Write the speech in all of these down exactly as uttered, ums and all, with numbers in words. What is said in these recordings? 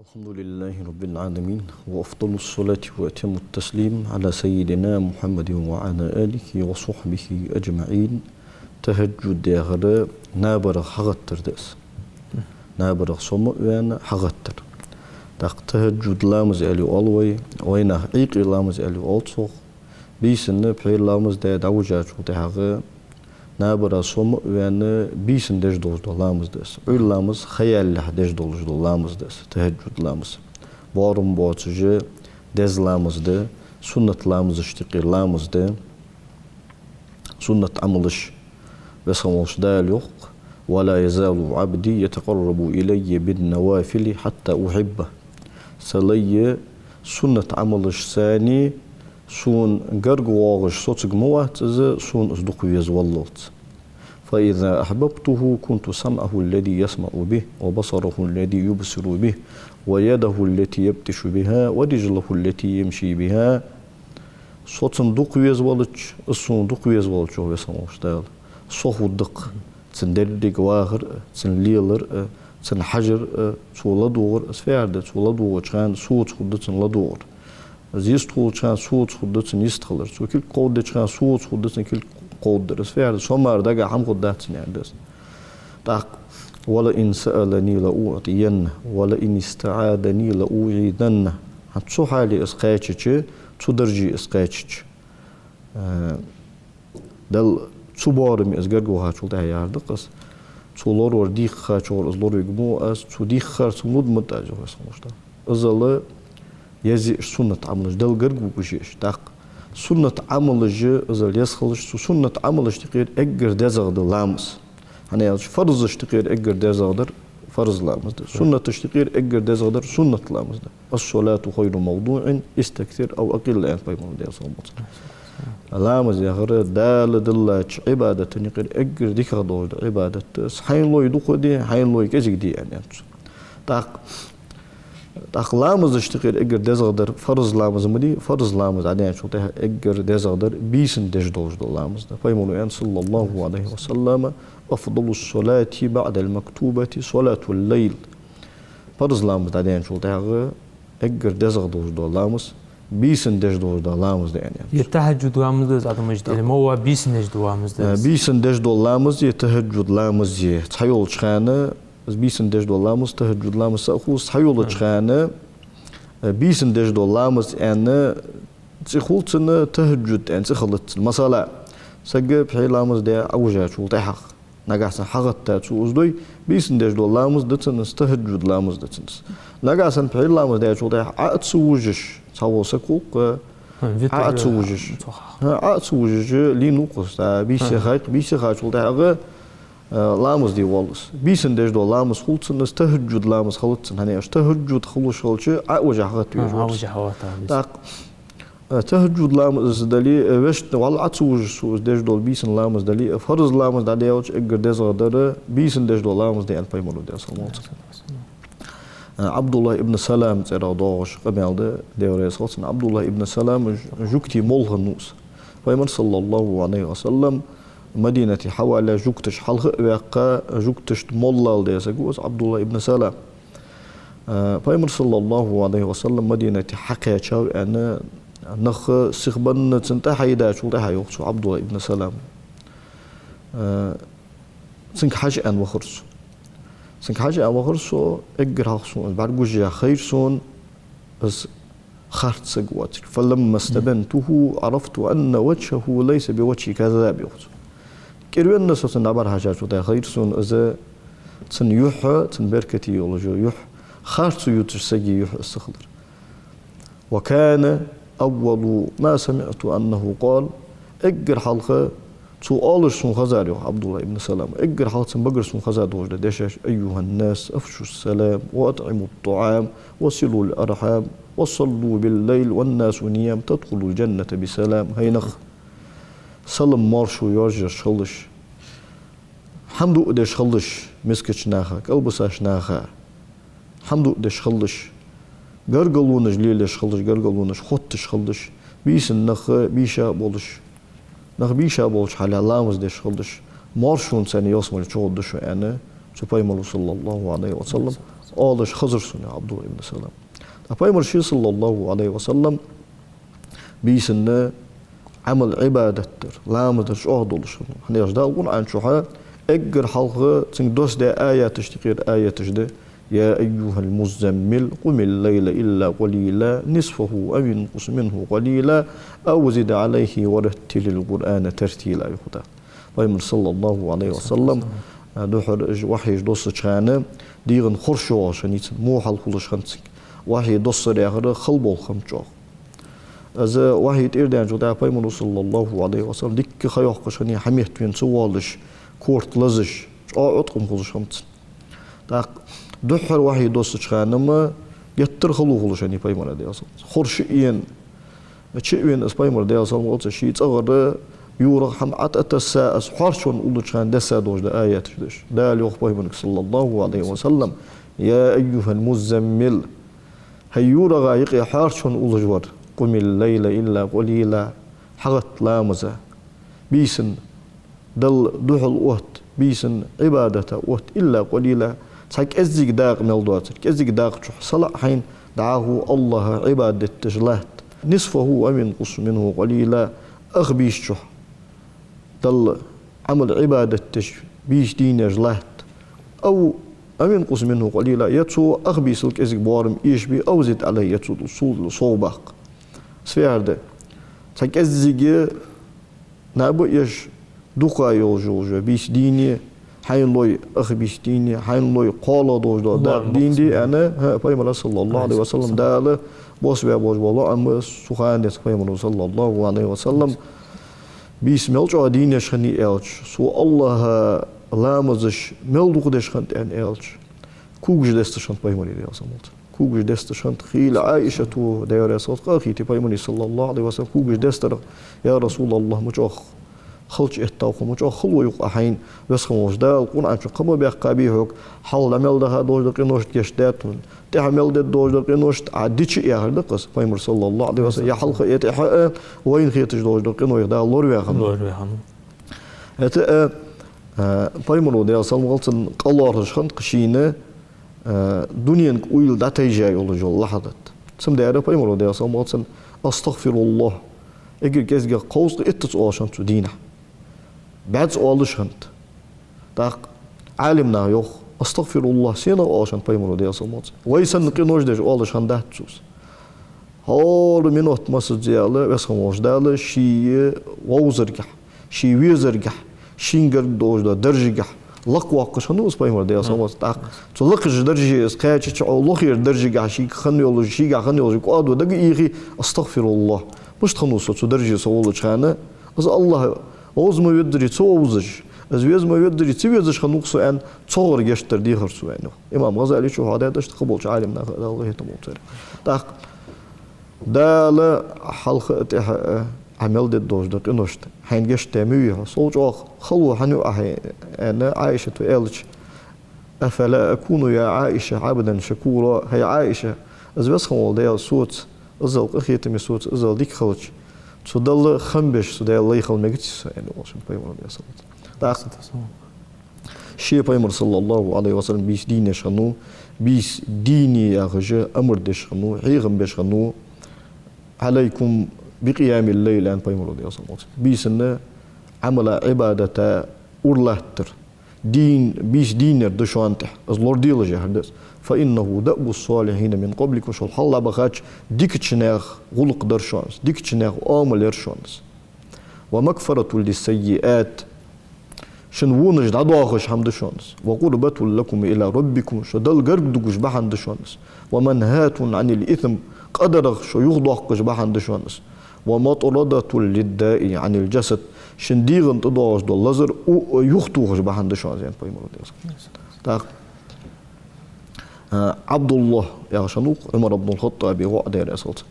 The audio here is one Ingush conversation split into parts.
الحمد لله رب العالمين، وأفضل الصلاة وأتم التسليم على سيدنا محمد وعلى آله وصحبه أجمعين. ТахӀаджуд яхар набарах хьагӀаттар да из. Набарах сома а ваьнна хьагӀаттар. ТӀаккха тахӀаджуд ламаз аьле оал вай, вайнаха Ӏийкъе ламаз аьле оал цох. Бийсанна пхьера ламаз даь дӀавижачул тӀехьагӀа набарах сома а ваьнна, бийсан деш долаш дола ламаз да из. Ӏуйра ламаз ха ялалехь деш долаш дола ламаз да из, тахӀаджуд ламаз. Боарам боацаш деза ламаз да, суннат ламазашта юкъера ламаз да. Суннат Ӏамалаш, Веза хинна волча Дала йоах: «ولا يزال عبدي يتقرب إلي بالنوافل حتى أحبه». Са лай суннат Ӏамалашца сона гарга воагӀаш соцаргва ма вац из, сона из дукха везаваллалца. «فإذا أحببته كنت سمعه الذي يسمع به، وبصره الذي يبصر به، ويده التي يبطش بها، ورجله التي يمشي بها». Со цунна дукха везавалча, из сона дукха везаваллалца, йоах Веза хинна волча Дала, со хургда-кх цун деррига вахар а, цун лелар а, цун хьажар а, цо ладувгӀар а. Из фу яхар да? Цо ладувгӀача хана соца хургда цун ладувгӀар. Из йистхулача хана соца хургда цун йистхилар. Цо кулг кховдадеча хана соца хургда цун кулг кховдадар. Из фу яхар да? Со мара дагахьа хӀама хургдац цунна, яхар да из. ТӀаккха: «ولئن سألني لأعطينه، ولئن استعاذني لأعيذنه». ХӀанз цу хьале из кхаьчача, цу дарже из кхаьчача, э, Далла цу боараме из гарга вахачул тӀехьагӀа, яхар да-кх из, цо лоравар дийхача из лоравергва мо аз, цо дийхар цунна лургда мо аз, йоах Веза хинна волча Дала. Иззал еза я уж суннат Ӏамалаш, Далла гарга вугаш я уж. ТӀаккха суннат Ӏамалаш, иззал еза хилча, цу суннат Ӏамалашта юкъера эггара дезагӀа да ламаз. ХӀана аьлча фарзашта юкъера эггара дезагӀа дар фарз ламаз да. Суннаташта юкъера эггара дезагӀа дар суннат ламаз да. «الصلاة خير موضوع، استكثر أو أقل», аьннад Пайхамара, Даьла салам хилда цунна. Ламаз яхар Дала диллача Ӏибадата юкъера эггара дикагӀа долаш да Ӏибадат. Из хьайна лой дукха де, хьайна лой кӀезига де, аьннад цо. ТӀаккха, тӀаккха ламазашта юкъера эггара дезагӀа дар фарз ламаз ма дий, фарз ламаз дӀадаьнначул тӀехьагӀа эггара дезагӀа дар бийсан деш долаш дола ламаз да. Пайхамара аьннад, صلى الله عليه وسلم: «أفضل الصلاة بعد المكتوبة صلاة الليل». Фарз ламаз дӀадаьнначул тӀехьагӀа эггара дезагӀа долаш дола ламаз бийсан деш долаш дола ламаз да, аьннад. Е тахӀаджуд ламаз да из, Ӏа ма дий, е мо ва бийсан деш дола ламаз да из? Э, бийсан деш дола ламаз е тахӀаджуд ламаз е цхьайолча хана, из бийсан деш дола ламаз, тахӀаджуд ламаз са а хул, цхьайолча хана, э, бийсан деш дола ламаз аьнна цӀи хул цунна, тахӀаджуд аьнна цӀи хилац цунна. Масала, саг пхьера ламаз даь Ӏовижачул тӀехьагӀа, нагахьа санна хьагӀатта цо из дой, бийсан деш дола ламаз да цунна из, тахӀаджуд ламаз да цунна из. Нагахьа санна пхьера ламаз даьчул тӀехьагӀа Ӏо а ца вужаш, цхьавола саг хул-кх, Ӏо а ца вужаш. ХӀа, Ӏо а ца вужаш, лийннав-кх из, цхьа бийса хай-кх, бийса хачул тӀехьагӀа, э, ламаз де воалл из. Бийсан деш дола ламаз хул цунна из, тахӀаджуд ламаз хилац цунна, хӀана аьлча тахӀаджуд хулаш хилча Ӏо а вижа хьагӀатта везаш воалл из. ТӀаккха Э, тахӀаджуд ламаз из дале, э, вешта валла Ӏо ца вужаш цо из деш дола бийсан ламаз дале, э, фарз ламаз дӀадаьлча эггара дезагӀа дар бийсан деш дола ламаз да, аьннад Пайхамара, Даьла салам хилда цунна. Э, Ӏабдуллахь ибн Салам цӀерагӀа доагӀаш къамаьл да, Даьла раьза хилва цунна. Ӏабдуллахь ибн Салам жугтий молла хиннав из. Пайхамар, صلى الله عليه وسلم, Мадинате хьавалале жугташ хьалха а ваьккха, жугташта молла леладаь саг ва из Ӏабдуллахь ибн Салам. Э, Пайхамар, صلى الله عليه وسلم, Мадинате хьакхаьчав аьнна, нах сихбенна цунна тӀа хьайдачул тӀехьагӀа йоах цо Ӏабдуллахь ибн Салама. Э, цунга хьажа аьнна вахар со. Цунга хьажа аьнна вахар со, эггара хьалха сона из бӀаргагуш яь хайра сона из харц саг воацилга. «فلما استبنته عرفت أن وجهه ليس بوجه كذاب», йоах цо. КӀирвенна со цунна дӀабӀара хьежачул тӀехьагӀа хайра сона из, цун юхь, цун беркате йолаш йола юхь, харцо ювцаш сага юхь из ца хилар. «وكان أول ما سمعت أنه قال», эггара хьалха цо оалаш сона хезар, йоах Ӏабдуллахь ибн Салама, эггара хьалха цун багара сона хеза долаш да дешаш: «أيها الناس، أفشوا السلام، وأطعموا الطعام، وصلوا الأرحام، وصلوا بالليل والناس نيام، تدخلوا الجنة بسلام». ХӀай нах, салам-моаршо йоажараш хилалаш, хӀама дуадеш хилалаш мискача наха, кӀалбисача наха, хӀама дуадеш хилалаш, гаргалонаш лелаеш хилалаш, гаргалонаш хотташ хилалаш, бийсан нах бийша болаш, нах бийша болча хьале ламаз деш хилалаш, моаршонца ялсмале чугӀоргда шо, аьнна, цу Пайхамара, صلى الله عليه وسلم, Оалаш хазар сона, Ӏабдуллахӏ ибн Салам. ТӀаккха Пайхамар ше, саллаллахӏу Ӏалайхӏи ва саллам, бийсанна Ӏамал, Ӏибадат дар, ламаз дар чӀоагӀа долаш хиннав. ХӀана аьлча Дала Къуръан чухь эггара хьалха цунга доссадаь аяташта юкъера аяташ да: «يا أيها المزمل قم الليل إلا قليلا نصفه أو انقص منه قليلا أو زد عليه ورتل القرآن ترتيلا», йоах Дала. Пайхамар, саллаллахӏу Ӏалайхӏи ва саллам, духхьал уж вахьйаш доссача хана, дегӀан хорша йоагӀаш хиннай цун, во хьал хулаш хиннад цунга. Вахьи доссар яхар хала болх ба чӀоагӀа. Из вахьи тӀера даьнначул тӀехьагӀа Пайхамаро, саллаллахӏу Ӏалайхӏи ва саллам, дикка ха йоаккхаш хиннай, хьаметтавена ца воалаш, корта лазаш, чӀоагӀа Ӏоткъам хулаш хиннаб цун. ТӀаккха духхьал вахьи доссача хана-м геттара хало хулаш хиннай Пайхамара, Даьла салам хилда цунна. Хорша а ена, чу а вена из Пайхамар, Даьла салам хилда цунна, ший цӀагӀара юрагӀа хӀама ӀотӀатесса, из хьоарчавенна уллача хана десса долаш да аяташ да уж. Дала йоах Пайхамарга, саллаллахӏу Ӏалайхӏи ва саллам: «يا أيها المزمل, хӀай юрагӀа юкъе хьоарчавенна уллаш вар, قم الليل إلا قليلا, хьагӀатта ламаза, бийсанна Далла духьал отта, бийсанна Ӏибадата отта, إلا قليلا, цхьа кӀеззига дакъа мел доацар, кӀеззига дакъа чухь салаӀа хьайна дӀахо АллахӀа Ӏибадат деш латта. نصفه أو انقص منه قليلا, ах бийса чухь Далла Ӏамал, Ӏибадат деш бийса дийнъеш латта. أو، أو انقص منه قليلا, е цу ах бийсал кӀезига боарам эшабе, أو زد عليه, е цул совбаккха». Сфер да. Цхьа кӀеззига наб а еш, дукха йолаш йола бийса дийнъе, хьайна лой ах бийса дийнъе, хьайна лой кхоалагӀа долаш дола дакъа дийнъе, аьнна, хӀа, Пайхамара, саллаллахӀу Ӏалайхи ва саллам, Дала бос ве бож бола лоӀам цу хана децар Пайхамаро, саллаллахӀу Ӏалайхи ва саллам. Бийса мел чӀоагӀа дийнъеш хиннай аьлча, цо АллахӀа ламазаш мел дукха деш хиннад аьнна аьлча, когаш десташ хиннад Пайхамара, Даьла салам хилда цунна. Когаш десташ хиннад. Хийла Ӏайшата, Даьла раьза хилва цунна, къахетий Пайхамаре, саллаллахӀу Ӏалайхи ва саллам, когаш дестар: «Я РасулаллахӀ, ма чӀоагӀа халча эттав хьо, ма чӀоагӀа хало ю-кх Ӏа хьайна, Веза хинна волча Дала Къуръан чу кхаъ ма баьккхабий хьога, хьалха дӀа мел даха долаш дола къиношта гешт даьд хьона, тӀехьа мел дергдолаш дола къиношта Ӏа дича», яхар да-кх из Пайхамара, саллаллахӀу Ӏалайхи ва саллам, е хьалха, е тӀехьа а вайна хеташ долаш дола къиноех Дала лораваь хиннав. ХӀаьта а, а, Пайхамаро, Даьла салам хилда цунна, къа лоархӀаш хиннад-кх шийна, а, дуненга уйла дӀатайжа йолаш йола лахьазат. Цудухьа Пайхамаро, Даьла салам хилда цунна, «АстагӀфируллахӀ». Эггара кӀезигагӀа кховзткъеи иттазза оалаш хиннад цо дийнахьа. БӀаьзза оалаш хиннад. ТӀаккха Ӏалимнаха йоах: «АстагӀфируллахӀ сенах оалаш хиннад Пайхамаро, Даьла салам хилда цунна? Вай санна къинош деш оалаш хиннадий цо из?» ХӀара минот массаза а Веза хинна волча Дала ший вовзаргахьа, ший везаргахьа, шийна гарга долаш дола даржагахьа лакхвоаккхаш хиннав из Пайхамар, Даьла салам хилда цунна. ТӀаккха цу лакхача дарже из кхаьчача, лохера даржагахьа шийга хинна йолаш, шийгахьа хинна йолаш кӀоадо дага а ийхе: «АстагӀфируллахӀ. Мишта хиннав со цу дарже со волча хана? Из АллахӀ вовза ма веззарий ца вовзаш, из веза ма веззарий ца везаш хиннав-кх со», аьнна, цогара гешт дар дийхар цо, аьнна йоах. Имам ГӀазалечо хьадоаладаьд иштта кхыболча Ӏалимнаха, Дала къахетам болба царех. ТӀаккха Дала хьалха а тӀехьа а Ӏа мел дергдолаш дола къиношта хьайна гешт даь ма вий хьо, сов чӀоагӀа хало хӀана ю Ӏа хьайна, аьнна, Ӏайшата аьлча: «أفلا أكون يا عائشة عبدا شكورا». ХӀай Ӏайша, из Веза хинна вола Даьла соца, иззал къахетаме соца, иззал дика хилча, цу Далла хам беш цу Даьла лай хила мегаций со, аьнна, оалаш хиннад Пайхамаро, Даьла салам хилда цунна. ТӀаккха ше Пайхамар, саллаллахӀу Ӏалайхи ва саллам, бийса дийнъеш хиннав, бийса дийнъе яхаш амар деш хиннав, хьехам беш хиннав: «عليكم بقيام الليل», аьннад Пайхамаро, Даьла салам хилда цунна. Бийсанна Ӏамала, Ӏибадата ура латтар, дийна, бийса дийнъяр да шоана тӀехь, из лораделаш яхар да из. «فإنه دأب الصالحين من قبلكم», шул хьалха бахача дикача наьха гӀулакх дар шоана из, дикача наьха оамал яр шоана из. «ومكفرة للسيئات», шун вонаш дӀадоахаш хӀама да шоана из. «وقربة لكم إلى ربكم», шо Далла гарга дугаш бахьан да шоана из. «ومنهاة عن الإثم», къа дарах шо юхадоаккхаш бахьан да шоана из. «ومطردة للداء عن الجسد», шун дегӀа тӀа доагӀаш дола лазар у-, юхатохаш бахьан да шоана из, аьннад Пайхамаро, Даьла салам хилда цунна. ТӀаккха А, Ӏабдуллахь яхаш хиннав-кх Ӏумар ибн аль-ХаттӀаба воӀ, Даьла раьза хилва цунна.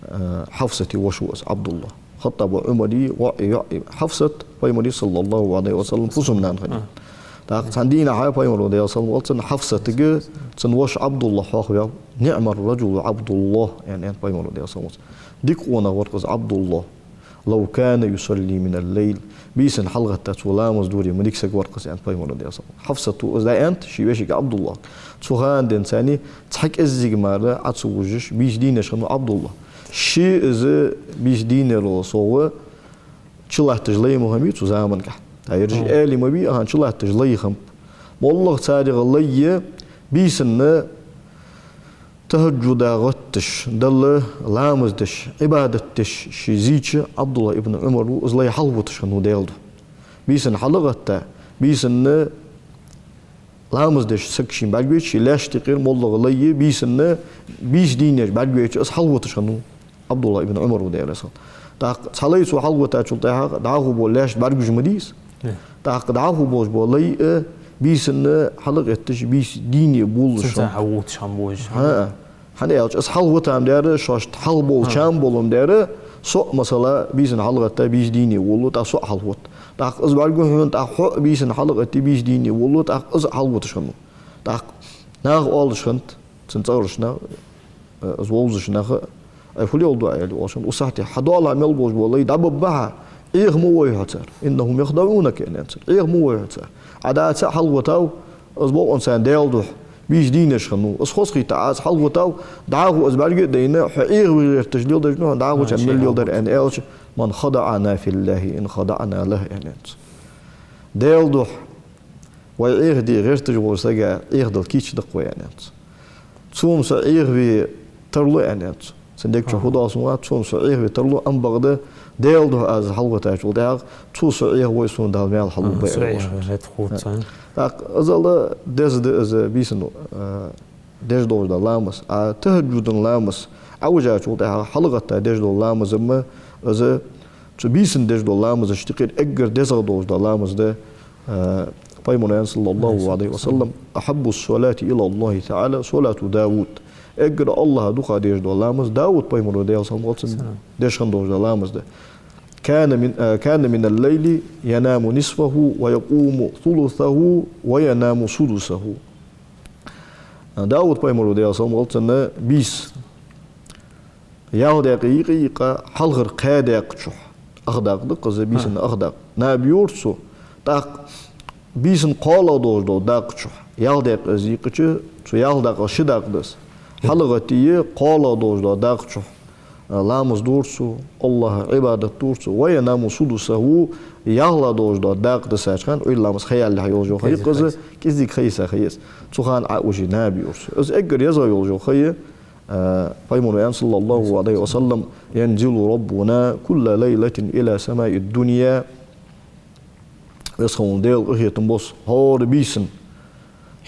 А, Хьафсата воша ва из Ӏабдуллахь. ХаттӀаба Ӏумара воӀи йоӀи Хьафсат Пайхамара, саллаллахӀу Ӏалайхи ва саллам, фусам-нана хиннай. ТӀаккха цхьан дийнахьа Пайхамаро, Даьла салам хилда цунна, Хьафсатага цун воша Ӏабдуллахь хьоахаваьв. «نعم الرجل عبد الله», аьнна, аьннад Пайхамаро, Даьла салам хилда цунна. Дика къонах вар-кх из Ӏабдуллахь. لو كان يصلي من الليل. Бийсан хьалгӀетта цо ламаз дора ма дика саг вар-кх из, аьннад пайхамара, Даьла салам хилда цунна. Хьафсата из дӀааьннад ший вешийга Ӏабдуллахьага. Цу хана денз царна цхьа кӀеззига мара Ӏа ца вужаш, бийса дийна хиннав Ӏабдуллахь. Ше из бийса дийнарал совгӀа чулатташ лай ма хиннабий цу заманчухь. ТӀаккха ераш аьле ма бий, ахан, чулатташ лай хиннаб. МоллагӀа царех лай бийсанна тахӀаджуда гӀотташ, Далла ламаз деш, Ӏибадат деш ше зийча, Ӏабдуллахь ибн Ӏумара из лай хьалхавуташ хиннав Даьла духьа. Бийсан хьалгӀетта, бийсанна ламаз деш саг шийна бӀаргавайча, ший лаьшта юкъера моллагӀа лай бийсанна бийса дийнаш бӀаргавайча, из хьалхавуташ хиннав Ӏабдуллахь ибн Ӏумара, Даьла раьза хилва цунна. ТӀаккха цхьа лай цо хьалхавитачул тӀехьагӀа дӀахо бола лаьшта бӀаргагуш ма дий из. Э. ТӀаккха дӀахо болаш бола лай а бийсанна хьалгӀетташ, бийса дийна болаш хиннаб. Цунца хьалхавуташ хиннаб из. ХӀаа. ХӀана аьлча, из хьалхавита ма дар, шоашта хьалха бола чам бола ма дар, со, масала, бийсан хьалгӀетта бийса дийна волалу, тӀаккха со а хьалхавут. ТӀаккха из бӀаргагу хьона, тӀаккха хьо а бийсан хьалгӀетта бийса дийна волалу, тӀаккха из а хьалхавуташ хиннав. ТӀаккха наха оалаш хиннад, цун цӀагӀарча наха, э, из вовзаш наха, ай, фу леладу Ӏа, аьле, оалаш хиннад. Укх сахьате хьа доалахьа мел болаш бола лай дӀабаббахьа, Ӏеха ма вой хьо цар. إنهم يخدعونك, аьннад цунга. Ӏеха ма вой хьо цар. Ӏа дӀа ца хьалхавитав, из бокъонца Даьла духьа бийса дийнаш хиннав. Из хозахийтта Ӏа из хьалхавитав, дӀахо из бӀарга а дайна, хьо Ӏехаве гӀерташ леладеш ма хиннав, дӀахо царна мел леладер, аьнна, аьлча, من خدعنا في الله إن خدعنا له, аьннад цо. Даьла духьа вай Ӏехаде гӀерташ волча сага Ӏехадала кийча да-кх вай, аьннад цо. Цо-м со Ӏехаве тарлу, аьннад цо. Цун дег чу фу доалл сона вац, цо-м со Ӏехаве тарлу, амма бакъда Даьла духьа аз хьалхавитачул тӀехьагӀа цо со Ӏехавой, сона Дала маьл хьалургба, аьнна, со Ӏехаве хургва цо. ТӀаккха из ала деза да из бийсан, э, деш долаш дола ламаз. А тахӀаджудун ламаз Ӏа вижачул тӀехьагӀа хьалгӀетта деш дола ламаз-м, из цу бийсан деш дола ламазашта юкъера эггара дезагӀа долаш дола ламаз да. Э, пайхамара аьннад, صلى الله عليه وسلم: أحب الصلاة إلى الله تعالى صلاة داود. Эггара АллахӀа дукха дезаш дола ламаз Дауд пайхамара, Даьла салам хилда цунна, деш хинна долаш дола ламаз да. كان من، э، كان من الليل ينام نصفه ويقوم ثلثه وينام سدسه. Дауд пайхамара, Даьла салам хилда цунна, бийса ялх даькъе йийкъа-йийкъа, хьалхара кхаь даькъа чу, ах дакъа да-кх из, бийсан ах дакъа, наба йора цо. ТӀаккха бийсан кхоалагӀа долаш дола дакъа чу, ялх даькъе из йийкъача, цу ялх дакъах ши дакъа да из. ХьалгӀатта кхоалагӀа долаш дола дакъа чу, а, ламаз дора цо, АллахӀа Ӏибадат дора цо. وينام سدسه, ялхлагӀа долаш дола дакъа дисача хана, Ӏуйра ламаз ха ялалехь йолаш йола ха я-кх из, кӀезига ха йиса ха я из. Цу хана Ӏа уже наба йора цо. Из эггара езагӀа йолаш йола ха я, Э, пайхамара аьннад, صلى الله عليه وسلم: ينزل ربنا كل ليلة إلى سماء الدنيا. Веза хинна вола Даьла къахетам босс хӀара бийсан,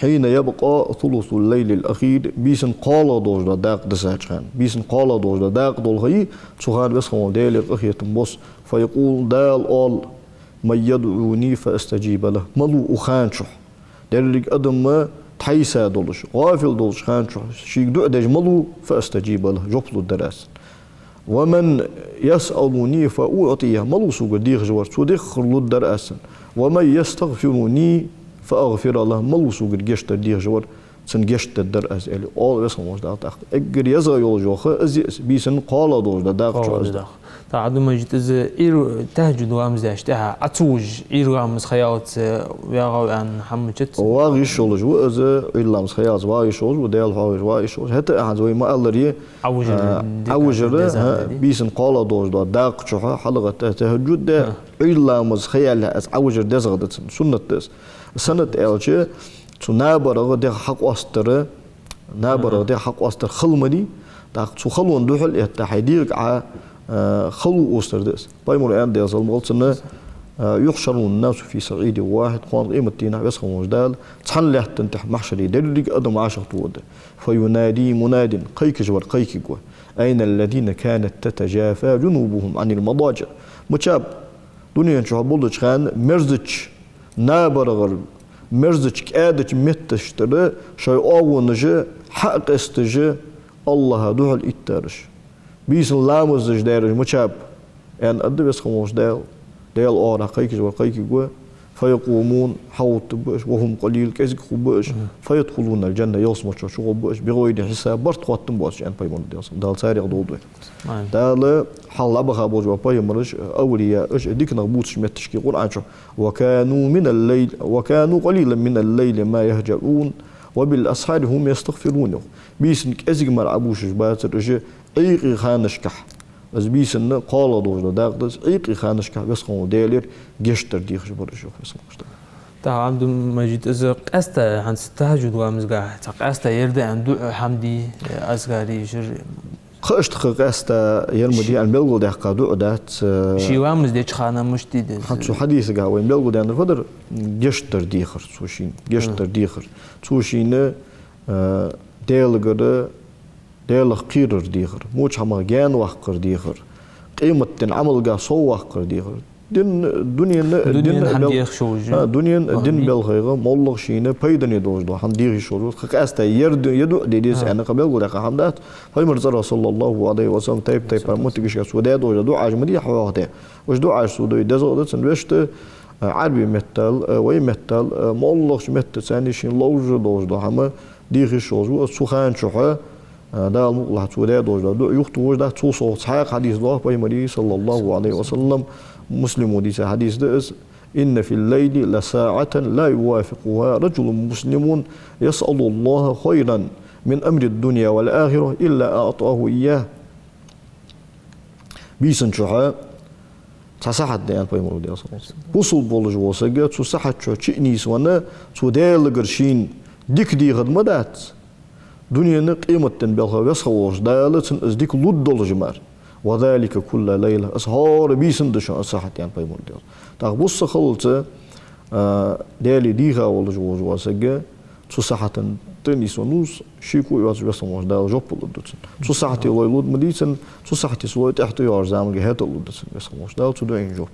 حين يبقى ثلث الليل الأخير, бийсан кхоалагӀа долаш дола дакъа дисача хана. Бийсан кхоалагӀа долаш дола дакъа дола ха я, цу хана Веза хинна вола Даьла къахетам босс. فيقول, Дала оал: من يدعوني فأستجيب له. Малав укх хана чу деррига адам тхьайса долаш, гӀафил долча хана чу шийга дуӀа деш малав, فأستجيب له, жоп лургдар аз цунна. ومن يسألني فأعطيه, малав согара дехаш вар, цо дехар лургдар аз цунна. ومن يستغفرني فأغفر له, малав согара гешт дар дехаш вар, цунна гешт дергдар аз, аьле, оал Веза хинна волча Дала. ТӀаккха эггара езагӀа йолаш йола ха из я, бийсан кхоалагӀа долаш дола дакъа чу из да. ТӀаккха Ӏабдул-Мажид, из Ӏуйра тахӀаджуд ламаз даьча тӀехьа Ӏа ца вужаш, Ӏуйра ламаз ха яллалца вагӀав аьнна хӀама ма дац? ВагӀа йиш йолаш ва из, Ӏуйра ламаз ха яллалца вагӀа йиш йолаш ва, Даьла хьоахавеш вагӀа йиш йолаш. ХӀаьта а хӀанз вай ма аллара, Ӏа вужар, а, дика, Ӏа вужар, деза хӀа, да, бийсан кхоалагӀа долаш дола дакъа чу хьалгӀатта тахӀаджуд даь, Ӏуйра ламаз ха ялалехь из Ӏа вужар дезагӀа да цунна, суннат да из. Сенна аьлча, цу набарах дегӀ хьакъоастадар, набарах дегӀ хьакъоастар хала ма дий, тӀаккха цу халонна духьал этта хьай дегӀага Ӏа, э, хало оастар да из. Пайхамара аьннад, Даьла салам хилда цунна, э: يحشر الناس في صعيد واحد, кхоана къемата дийнахьа Веза хинна волча Дала цхьан лаьттан тӀа махьшаре деррига адам вӀашагӀтохаргда. فينادي مناد, кхайкаш вар кхайкаргва: أين الذين كانت تتجافى جنوبهم عن المضاجع. Мичаб дунен чу болча хана мерзача набарагӀара, мерзача кӀаьдача метташтара шоай оагӀонаш хьа а къесташ, АллахӀа духьал иттараш, бийсан ламазаш даьраш мичаб, аьнна, аргда Веза хинна волча Дала. Даьла оагӀорахьа кхайкаш вар кхайкаргва: فيقومون, хьалгӀоттаргба уж, وهم قليل, кӀезига хургба уж, فيدخلون الجنة, ялсмала чу чугӀоргба уж, بغير حساب, барт хоттам боацаш, аьннад пайхамара, Даьла салам хилда цунна. Дала царех долда вай. Амин. Дала хьалха дӀабаха болча пайхамараш, авлияаш, дика нах бувцача метташка Къуръан чу: وكانوا من الليل، وكانوا قليلا من الليل ما يهجعون، وبالأسحار هم يستغفرون. Бийсан кӀезига мара Ӏобувшаш бацар уж, Ӏийкъе ханашка. Из бийсан кхоалагӀа долаш да дакъа да из, Ӏийкъе ханашка весхан волча Даьлагара гешт дар дехаш бар уж, йоах весхан волча Дала. ТӀаккха, Ӏабдул-Мажид, из къаьстта хӀанз тахӀажжуд ламазгахь цхьа къаьстта ер да аьнна дуӀа, хьамди, азкари, шир? Кхы иштта кхы къаьстта ер ма дий аьнна белгалдаьккха дуӀа дац, э, ший ламаз деча хана мишта де деза? ХӀанз цу хьадисагахь вайна белгалдаьннар фу дар? Гешт дар дехар цо шийна, гешт дар дехар. Цо шийна, э, Даьлагара, Даьлах кхерар дехар, воча хӀамах гаьнаваккхар дехар, къематден Ӏамалга совваккхар дехар. Дин, дунен, дунен дин хӀама бел-, дехаш волаш, а, дунен, дин белхайга, моллагӀа шийна пайдане долаш дола хӀама дехаш волаш. Кхы къаьстта ер ду-, ер дуӀа де деза аьнна кхы белгалдаьккха хӀама дац. Пайхамара цӀерагӀа, صلى الله عليه وسلم, тайп-тайпара моттигашка цо даь долаш да дуӀаш ма дий хьоахаде. Уж дуӀаш цо дой дезагӀа да цунна, вешта, а, Ӏарбий меттала, а, вай меттала, а, моллагӀча меттаца царна шийна ловш долаш дола хӀама дехаш волаш ва. Цу хана чухь, а, Дала мукъалахь цо даь долаш да дуӀа юхатохаш дац. Цул совгӀа цхьаькха хьадис доагӀа пайхамара, صلى الله عليه وسلم, Муслима дийца хьадис да из: إن في الليل لساعة لا يوافقها رجل مسلم يسأل الله خيرا من أمر الدنيا والآخرة إلا أعطاه إياه. Бийсан чухь цхьа сахьат да, аьннад пайхамара, Даьла салам хилда цунна. Бусалба волаш вола саг цу сахьат чу чу а нийсвенна, цо Даьлагара шийна дика дехар ма дац, дунен, къематден белха весхан волча Дала цунна из дика лургдолаш мара. وذلك كل ليلة. Из хӀара бийсан да шоана из сахьат, аьннад пайхамара, Даьла салам хилда цунна. ТӀаккха бус ца хилац, а, Даьлага дийха волаш вола саг цу сахьата тӀа нийсвенна вуз, шеко а йоацаш весхан волча Дала жоп лургда цунна. Цу сахьате лой лургда ма дий цунна, цу сахьате цо лой тӀехьа тӀайоагӀача заманга хӀаьта а лургда цунна весхан волча Дала цу дуӀайна жоп.